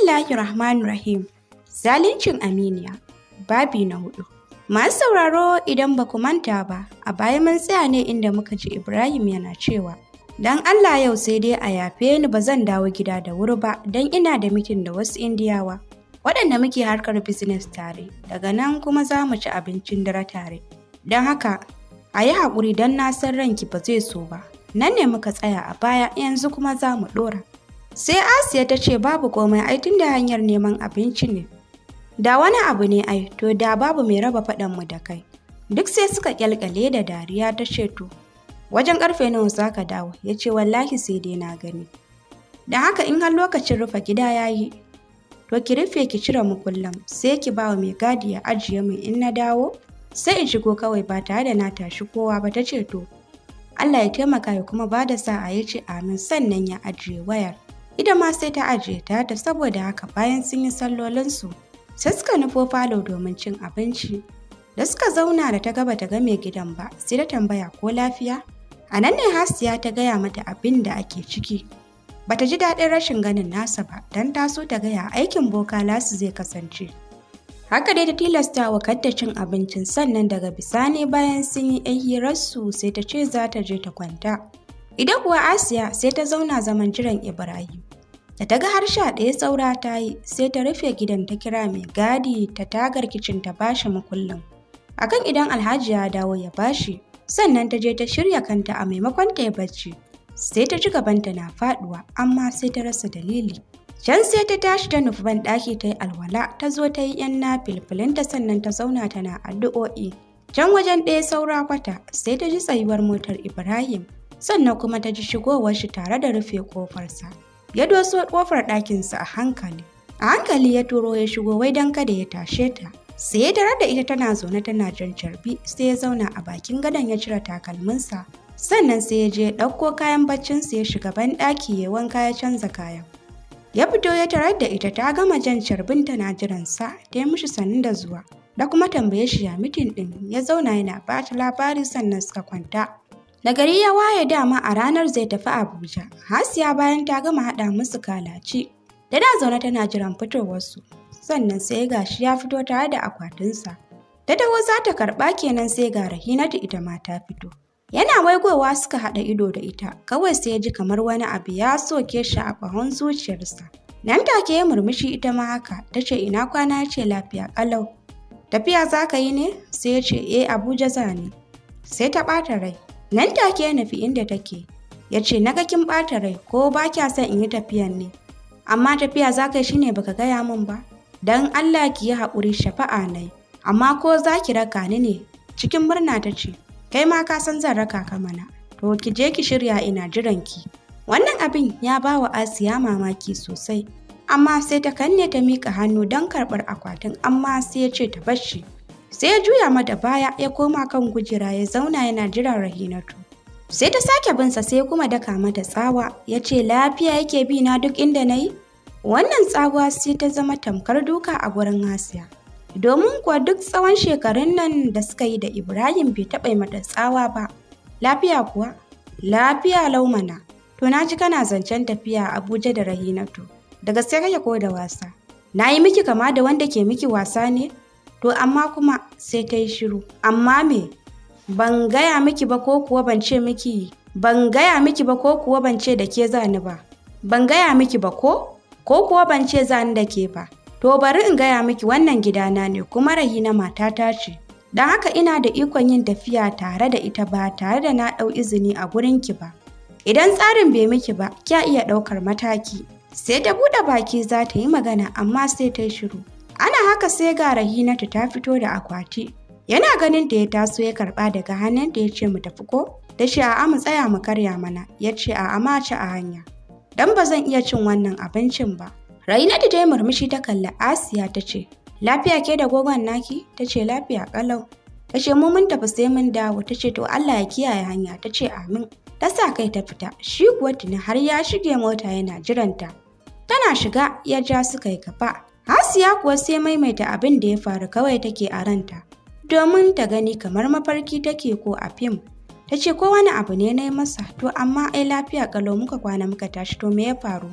Bismillahir Rahmanir Rahim. Zaluncin Aminiya, babi na 4. Masu sauraro, idan ba ku manta ba, a baya mun tsaya ne inda muka ji Ibrahim yana cewa, "Don Allah yau sai dai a yafe ni, ba zan dawo gida da wuri ba don ina da meeting da wasu Indiyawa waɗanda muke harkar business tare, daga nan kuma za mu ci abincin dare tare. Don haka, a yi haƙuri don na san ranki ba zai so ba." Nan ne muka tsaya a baya, yanzu kuma za mu ɗora. Sai Asiya ta ce, "Babu komai ai, tun da hanyar neman abinci ne. Da wani abu ne ai, to da babu mai raba faɗanmu da kai." Duk sai suka kyalkyale da dariya. Ta ce, "To, wajen karfe nawa za ka dawo?" Ya ce, "Wallahi sai dai na gani. Da haka in har lokacin rufe gida ya yi, to ki rufe ki cire mukullin, sai ki ba wa mai gadi ya ajiye min. In na dawo, sai in shigo kawai ba tare da na tashi kowa ba." Ta ce, "To, Allah ya taimaka ya kuma ba da sa'a." Ya ce, "Amin," sannan ya ajiye wayar. Ita ma sai ta ajiye ta ta. Saboda haka bayan sun yi sallolinsu, sai suka nufo falo domin cin abinci. Da suka zauna, da ta gaba ta ga mai gidan ba, sai ta tambaya ko lafiya. A nan ne Hasiya ta gaya mata abin da ake ciki. Bata ji daɗin rashin ganin nasa ba, don ta so ta gaya aikin boka lasu zai kasance. Haka dai ta tilasta wa kanta cin abincin, sannan daga bisani bayan sun yi ‘yan hirarsu, sai ta ce za ta je ta kwanta. Ita kuwa Asiya sai ta zauna zaman jiran Ibrahim. Da ta ga har 11 saura ta yi, sai ta rufe gidan, ta kira mai gadi ta tagar kicin, ta bashi makullin, akan idan Alhaji ya dawo ya bashi. Sannan ta je ta shirya kanta. A maimakon ta yi bacci, sai ta ji gabanta na faduwa, amma sai ta rasa dalili. Can sai ta tashi ta nufi ban ɗaki, ta yi alwala, ta zo ta yi yan na filfilinta, sannan ta zauna tana addu'o'i. Can wajen 12:45, sai ta ji tsayuwar motar Ibrahim, sannan kuma ta ji shigowar shi tare da rufe kofarsa. Ya doso kofar ɗakinsa a hankali. A hankali ya turo ya shigo, wai don kada ya tashe ta. Sai ya tarar da ita tana zaune tana jan carbi, sai ya zauna a bakin gadon ya cire takalminsa. Sannan sai ya je ya ɗauko kayan baccinsa, ya shiga banɗaki ya wanka, ya canza kayan. Ya fito ya tarar da ita ta gama jan carbin tana jiransa, ta yi mishi sannu da zuwa. Da kuma tambaye shi ya meeting ɗin, ya zauna yana ba ta labari, sannan suka kwanta. Da gari ya waye, dama a ranar zai tafi Abuja. Hasiya bayan ta gama haɗa musu kalaci, tana zaune tana jiran fitowarsu. Sannan sai gashi ya fito tare da akwatinsa. Ta dawo za ta karɓa kenan, sai ga Rahinatu ita ma ta fito. Yana waigowa suka haɗa ido da ita, kawai sai ya ji kamar wani abu ya soke shi a ƙahon zuciyarsa. Nan take ya murmushi, ita ma haka. Ta ce, "Ina kwana?" Ya ce, "Lafiya ƙalau." "Tafiya za ka yi ne?" Sai ya ce, "Eh, Abuja za ni." Sai ta ɓata rai. Nan take ya nufi inda take. Ya ce, "Na ga kin ɓata rai, ko ba kya son in yi tafiyan ne? Amma tafiya za ka yi shine baka gaya min ba. Dan Allah ki yi haƙuri, shafa'a na yi. Amma ko za ki raka ni ne?" Cikin murna ta ce, "Kai ma ka san zan raka ka mana. To, ki je ki shirya, ina jiran ki." Wannan abin ya ba wa Asiya mamaki sosai. Amma sai ta kanne ta miƙa hannu don karɓar akwatin, amma sai ya ce ta bar shi. Sai ya juya mata baya, ya koma kan kujera ya zauna yana jiran Rahinatu. Sai ta sake binsa, sai kuma daka mata tsawa, ya ce, "Lafiya yake bi na duk inda na yi?" Wannan tsawa sai ta zama tamkar duka a gurin Hasiya. Domin kuwa duk tsawon shekarun nan da suka yi da Ibrahim, bai taɓa mata tsawa ba. "Lafiya kuwa?" "Lafiya lau mana. To, na ji kana zancen tafiya Abuja da Rahinatu. Da gaske kake ko da wasa?" "Na yi miki kama da wanda ke miki wasa ne?" "To, amma kuma," sai ta yi shiru. "Amma me? Ban gaya miki ba ko kuwa ban ce miki, ban gaya miki ba ko kuwa ban ce da ke zani ba? Ban gaya miki ba ko kuwa ban ce zani da ke ba? To, bari in gaya miki, wannan gidana ne kuma Rahina matata ce. Don haka ina da ikon yin tafiya tare da ita ba tare da na ɗau izini a gurinki ba. Idan tsarin bai miki ba, kya iya ɗaukar mataki." Sai ta buɗe baki za ta yi magana, amma sai ta yi shiru. Ana haka sai ga Rahinatu ta fito da akwati. Yana ganin ta ya taso ya karɓa daga hannunta, ya ce, "Mu tafi ko?" Ta ce, "A'a, mu tsaya mu karya mana." Ya ce, "A'a, ma ci a hanya. Dan ba zan iya cin wannan abincin ba." Rahinatu ta yi murmushi, ta kalli Asiya, ta ce, "Lafiya ke da gogon naki?" Ta ce, "Lafiya ƙalau." Ta ce, "Mu mun tafi, sai mun dawo." Ta ce, "To, Allah ya kiyaye hanya." Ta ce, "Amin." Ta sa kai ta fita, shi kuwa tuni har ya shige mota yana jiranta. Tana shiga ya ja suka yi gaba. Hasiya kuwa sai maimaita abin da ya faru kawai take a ranta, domin ta gani kamar mafarki take ko a fim. Ta ce, "Ko wani abu ne na yi masa? To, amma ai lafiya ƙalau muka kwana muka tashi, to me ya faru?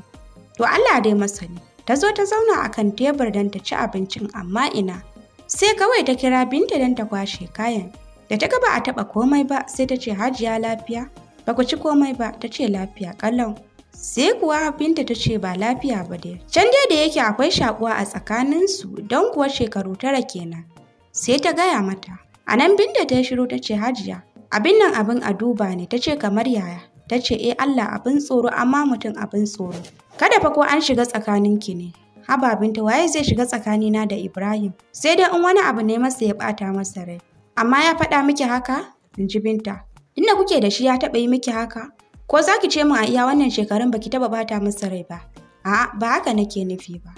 To, Allah dai masani." Ta zo ta zauna a kan tebur don ta ci abincin amma ina. Sai kawai ta kira Binta don ta kwashe kayan. Da ta ga ba a taɓa komai ba sai ta ce Hajiya lafiya? Ba ku ci komai ba, ta ce lafiya ƙalau. Sai kuwa Binta ta ce ba lafiya ba dai. Can dai da yake akwai shakuwa a tsakaninsu don kuwa shekaru 9 kenan. Sai ta gaya mata. A nan Binta ta yi shiru ta ce Hajiya, abin nan abin a duba ne, ta ce kamar yaya. Ta ce eh Allah abin tsoro amma mutum abin tsoro. Kada fa ko an shiga tsakaninki ne. Haba Binta, waye zai shiga tsakanina da Ibrahim? Sai dai in wani abu ne masa ya ɓata masa rai. Amma ya faɗa miki haka? In ji Binta. Inda kuke da shi ya taɓa yi miki haka? Ko za ki ce min a iya wannan shekarun baki taɓa ɓata masa rai ba? A'a, ba haka nake nufi ba.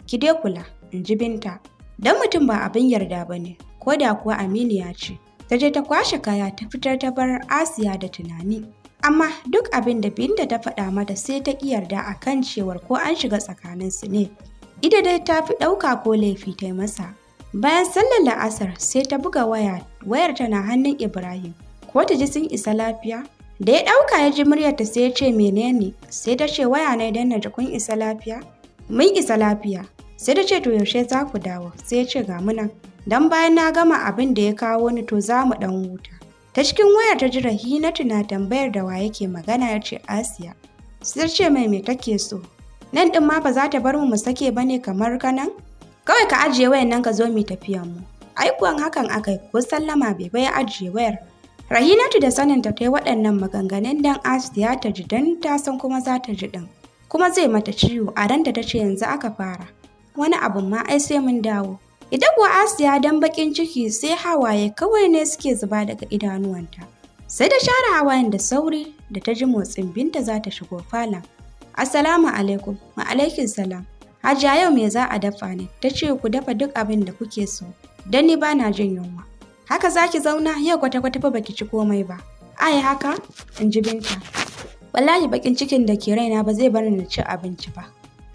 Ki dai kula, in ji Binta. Dan mutum ba abin yarda ba ne, ko da kuwa Aminiya ce. Ta je ta kwashe kaya ta fitar ta bar Asiya da tunani. Amma duk abin da Binta ta faɗa mata sai ta ƙi yarda a kan cewar ko an shiga tsakaninsu ne. Ita dai ta fi ɗauka ko laifi ta yi masa. Bayan sallar la'asar sai ta buga waya, wayar tana hannun Ibrahim. Ko ta ji sun isa lafiya? Da ya ɗauka ya ji muryarta sai ya ce menene? Sai ta ce waya na idan na ji kun isa lafiya? Mun isa lafiya. Sai ta ce to yaushe za ku dawo? Sai ya ce ga mu nan. Dan bayan na gama abin da ya kawo ni to za mu ɗan huta. Ta cikin wayar ta ji Rahinatu na tambayar da wa yake magana ya ce Asiya. Sai ta ce mai me take so? Nan ɗin ma ba za ta bar mu mu sake ba ne kamar kanan? Kawai ka ajiye wayan nan ka zo mu tafiyan mu. Ai kuwan hakan akai ko sallama bai bai ajiye wayar. Rahinatu da saninta ta yi waɗannan maganganun dan Asiya ta ji dan ta san kuma za ta ji ɗin. Kuma zai mata ciwo a ran da ta ce yanzu aka fara. Wani abun ma ai sai mun dawo. Ita kuwa Asiya dan baƙin ciki sai hawaye kawai ne suke zuba daga idanuwanta. Sai ta share hawayen da sauri da ta ji motsin Binta za ta shigo falon. Assalamu alaikum, wa alaikum salam. Hajiya yau me za a dafa ne? Ta ce ku dafa duk abin da kuke so, don ni ba na jin yunwa. Haka za ki zauna yau kwata-kwata fa baki ci komai ba. Ai haka? In ji Binta. Wallahi bakin cikin da ke raina ba zai bar ni na ci abinci ba.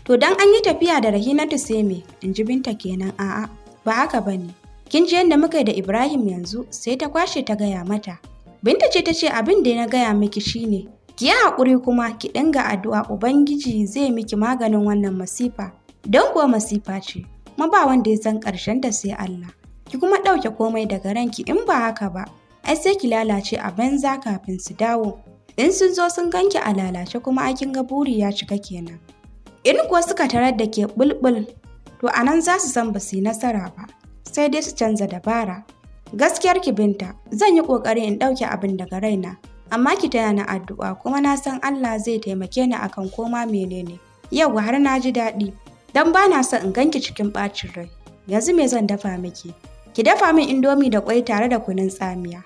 To dan an yi tafiya da Rahinatu sai me? In ji Binta kenan a'a. Ba haka ba ne. Kin ji yadda muka yi da Ibrahim yanzu sai ta kwashe ta gaya mata. Binta ce ta ce abin da na gaya miki shine ki yi haƙuri kuma ki dinga addu'a Ubangiji zai miki maganin wannan masifa. Don kuwa masifa ce, kuma ba wanda ya san ƙarshen ta sai Allah. Ki kuma ɗauke komai daga ranki in ba haka ba, ai sai ki lalace a banza kafin su dawo. In sun zo sun ganki a lalace kuma ai kin ga buri ya cika kenan. In kuwa suka tarar da ke bulbul, to a nan za su san ba su yi nasara ba, sai dai su canza dabara. Gaskiyar ki Binta, zan yi ƙoƙari in ɗauke abin daga raina, amma ki taya ni addu'a kuma na san Allah zai taimake ni akan koma menene. Yau har na ji daɗi, don ba na son in ganki cikin ɓacin rai. Yanzu me zan dafa miki? Ki dafa min indomi da ƙwai tare da kunun tsamiya.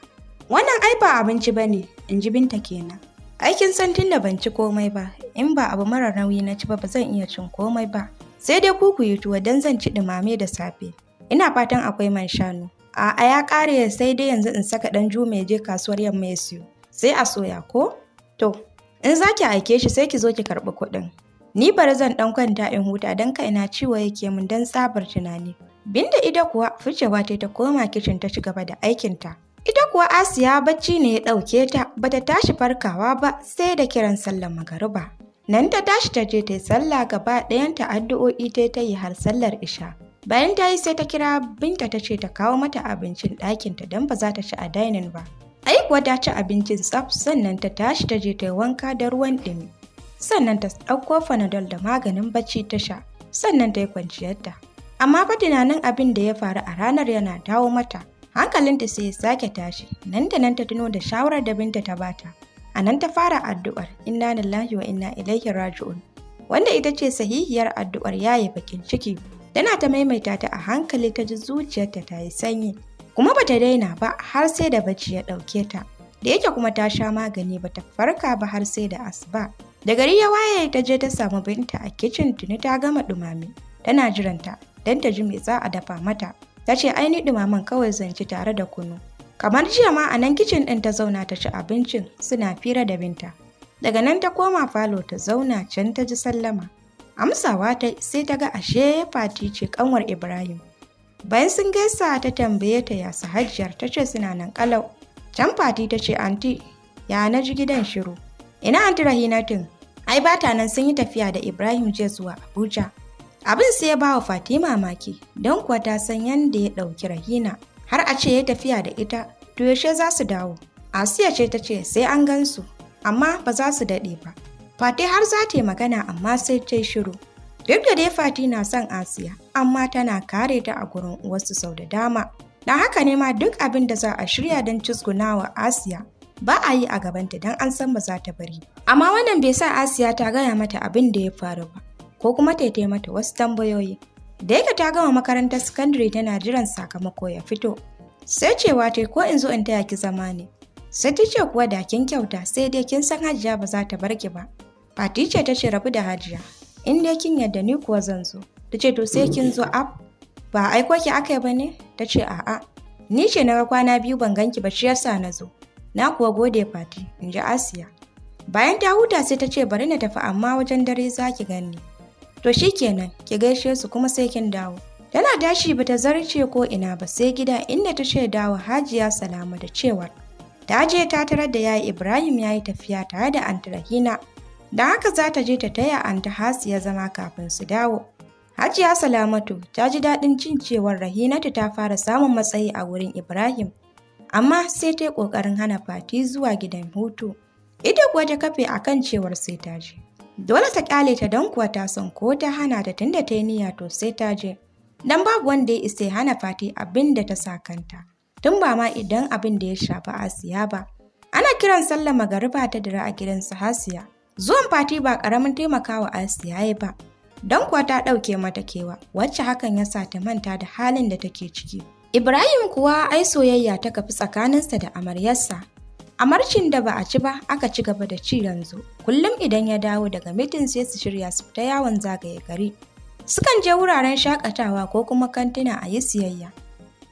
Wannan ai ba abinci ba ne, in ji Binta kenan. Aikin san tun da ban ci komai ba, in ba abu mara nauyi na ci ba ba zan iya cin komai ba. Sai dai ku yi tuwo don zan ci ɗumame da safe. Ina fatan akwai man shanu. A'a ya ƙare sai dai yanzu in saka ɗan Juma ya je kasuwar yamma ya siyo. Sai a soya ko? To, in za ki aike shi sai ki zo ki karɓi kuɗin. Ni bari zan ɗan kwanta in huta don kaina ciwo yake min don tsabar tunani. Binta ita kuwa ficewa ta ta koma kicin ta ci gaba da aikinta. Ita kuwa Asiya bacci ne ya ɗauke ta bata tashi farkawa ba sai da kiran sallar magariba. Nan ta tashi ta je ta yi sallah gaba ɗayanta addu'o'i ta yi har sallar isha. Bayan ta yi sai ta kira Binta ta ce ta kawo mata abincin ɗakinta don ba za ta ci a dainin ba. Ai kuwa ta ci abincin tsaf sannan ta tashi ta je ta yi wanka da ruwan ɗumi. Sannan ta ɗauko fanadol da maganin bacci ta sha, sannan ta yi kwanciyarta. Amma fa tunanin abin da ya faru a ranar yana dawo mata. Hankalinta sai ya sake tashi, nan da nan ta tuno da shawarar da Binta ta bata. A nan ta fara addu'ar inna lillahi wa inna ilaihi raji'un, wanda ita ce sahihiyar addu'ar yaye bakin ciki. Tana ta maimaita ta a hankali ta ji zuciyarta ta yi sanyi, kuma bata daina ba har sai da bacci ya ɗauke ta. Da yake kuma ta sha magani bata farka ba har sai da asuba. Da gari ya waye ta je ta samu Binta a kicin tuni ta gama ɗumame. Tana jiranta don ta ji me za a dafa mata. Ta ce ai ni ɗumamen kawai zan ci tare da kunu. Kamar jiya ma a nan kicin ɗin ta zauna ta ci abincin suna fira da Binta. Daga nan ta koma falo ta zauna can ta ji sallama. Amsawa ta sai ta ga ashe Fati ce kanwar Ibrahim. Bayan sun gaisa ta tambaye ta ya su Hajiyar ta ce suna nan kalau. Can Fati ta ce anti ya na ji gidan shiru. Ina anti Rahinatin? Ai ba ta nan sun yi tafiya da Ibrahim jiya zuwa Abuja. Abin sai ya ba wa Fati mamaki, don kuwa ta san yadda ya ɗauki Rahina, har a ce ya tafiya da ita, to yaushe za su dawo. Asiya ce ta ce sai an gansu, amma ba za su daɗe ba. Fati har za ta yi magana amma sai ta yi shiru. Duk da dai Fati na son Asiya, amma tana kare ta a gurin uwarsu sau da dama. Don haka ne ma duk abin da za a shirya don cizgunawa Asiya ba a yi a gabanta don an san ba za ta bari. Amma wannan bai sa Asiya ta gaya mata abin da ya faru ba, ko kuma ta yi mata wasu tambayoyi. Da yake ta gama makarantar sakandare tana jiran sakamako ya fito. Sai cewa ta ko in zo in taya ki zama ne. Sai ta ce kuwa da kin kyauta sai dai kin san Hajiya ba za ta bar ki ba. Fati ce ta ce rabu da Hajiya. In dai kin yarda ni kuwa zan zo. Ta ce to sai kin zo ab. Ba aiko ki aka yi ba ne? Ta ce a'a. Ni ce na ga kwana biyu ban ganki ba shi yasa na zo. Na kuwa gode Fati, in ji Asiya. Bayan ta huta sai ta ce bari na tafi amma wajen dare za ki ganni. To shi kenan, ki gaishe su kuma sai kin dawo. Tana tashi bata zarce ko ina ba sai gida inda ta shaida wa Hajiya Salama da cewar ta je ta tarar da yayi Ibrahim ya yi tafiya tare da Anti Rahina. Don haka za ta je ta taya Anti Hasiya zama kafin su dawo. Hajiya Salamatu ta ji daɗin jin cewar Rahinatu ta fara samun matsayi a wurin Ibrahim. Amma sai ta yi ƙoƙarin hana Fati zuwa gidan hutu. Ita kuwa ta kafe a kan cewar sai ta je. Dole ta ƙyale ta don kuwa ta san ko ta hana ta tunda ta yi niyya to sai ta je. Don babu wanda ya isa ya hana Fati abin da ta sa kanta. Tun ba ma idan abin da ya shafi Asiya ba. Ana kiran sallar magariba ta dira a gidansu Hasiya. Zuwan Fati ba ƙaramin taimakawa Asiya ya ba. Don kuwa ta ɗauke mata kewa, wacce hakan ya sa ta manta da halin da take ciki. Ibrahim kuwa ai soyayya ta kafi tsakaninsa da amaryarsa. Amarcin da ba a ci ba aka ci gaba da ci yanzu. Kullum idan ya dawo daga mitin sai su shirya su fita yawon zagaye gari. Sukan je wuraren shakatawa ko kuma kantuna a yi siyayya.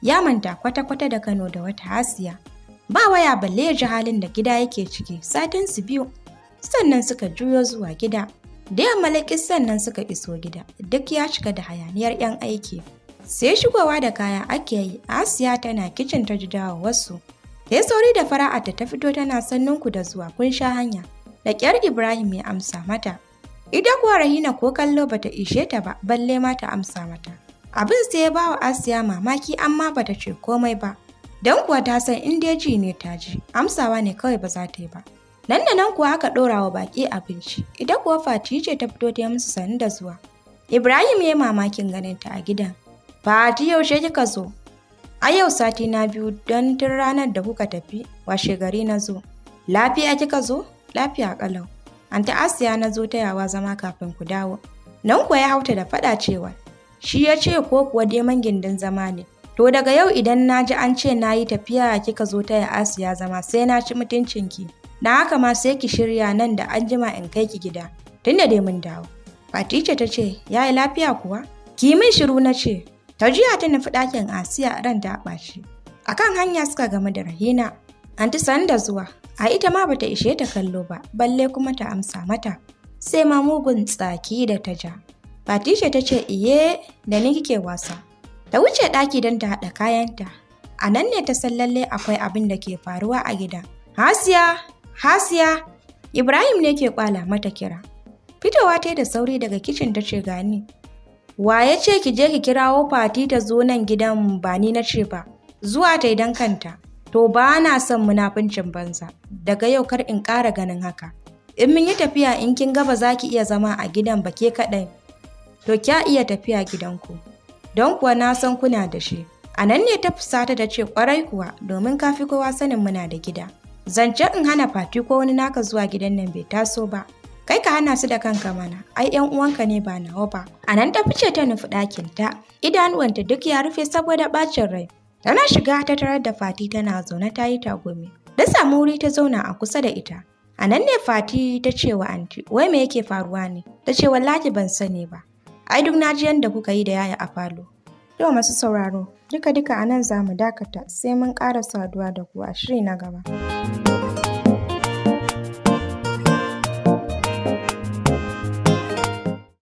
Ya manta kwata-kwata da Kano da wata Hasiya. Ba waya balle ya ji halin da gida yake ciki satin su biyu. Sannan suka juyo zuwa gida. Da yamma laƙis sannan suka iso gida, duk ya cika da hayaniyar 'yan aiki. Sai shigowa da kaya ake yi, Asiya tana kicin ta ji wasu. Da ya sauri da fara'ata ta fito tana sannunku da zuwa kun sha hanya. Da ƙyar Ibrahim ya amsa mata. Ita kuwa Rahina ko kallo bata ishe ta ba, balle ma ta amsa mata. Abin sai ya bawa Asiya mamaki amma bata ce komai ba. Don kuwa ta san in dai ji ne ta ji, amsawa ne kawai ba za ta yi ba. Nan da nan kuwa aka ɗora wa baƙi abinci, ita kuwa Fati ce ta fito ta yi musu sannu da zuwa. Ibrahim ya yi mamakin ganin ta a gidan. Fati yaushe kika zo? A yau sati na biyu don tun ranar da kuka tafi, washe gari na zo. Lafiya kika zo? Lafiya ƙalau. Anta Asiya na zo tayawa zama kafin ku dawo. Nan kuwa ya hauta da faɗa cewa shi ya ce ko kuwa neman gindin zama ne. To daga yau idan na ji an ce na yi tafiya kika zo taya Asiya zama sai na ci mutuncinki. Na haka ma sai ki shirya nan da an jima in kai ki gida, tunda dai mun dawo. Fatice ta ce, ya yi lafiya kuwa? Ki min shiru na ce. Ta juya ta nufi ɗakin Asiya ran ta ɓaci. A kan hanya suka gamu da Rahina. Anti san da zuwa, a ita ma bata ishe ta kallo ba, balle kuma ta amsa mata. Sai ma mugun tsaki da ta ja. Fatisha ta ce, iye da ni kike wasa. Ta wuce ɗaki don ta haɗa kayanta. A nan ne ta san lalle akwai abin da ke faruwa a gidan. Hasiya, Hasiya, Ibrahim ne ke kwala mata kira. Fitowa ta da sauri daga kicin ta ce gani. Wa ya ce ki je ki kirawo Fati ta zo nan gidan ba ni na ce ba. Zuwa ta idan kanta. To ba na son munafuncin banza. Daga yau kar in ƙara ganin haka. In mun yi tafiya in kin ga ba za ki iya zama a gidan ba ke kaɗai. To kya iya tafiya gidanku. Don kuwa na san kuna da shi. A nan ne ta fusata ta ce ƙwarai kuwa domin ka fi kowa sanin muna da gida. Zance in hana Fati ko wani naka zuwa gidan nan bai taso ba. Kai ka hana su da kanka mana, ai ‘yan uwanka ne ba nawa ba. A nan ta fice ta nufi ɗakinta, idanuwanta duk ya rufe saboda ɓacin rai. Tana shiga ta tarar da Fati tana zaune ta yi tagumi. Ta samu wuri ta zauna a kusa da ita. A nan ne Fati ta ce wa anti, wai me yake faruwa ne? Ta ce wallahi ban sani ba. Ai duk na ji yanda kuka yi da yaya a falo. To masu sauraro, duka-duka a nan za mu dakata sai mun ƙara saduwa da ku a shiri na gaba.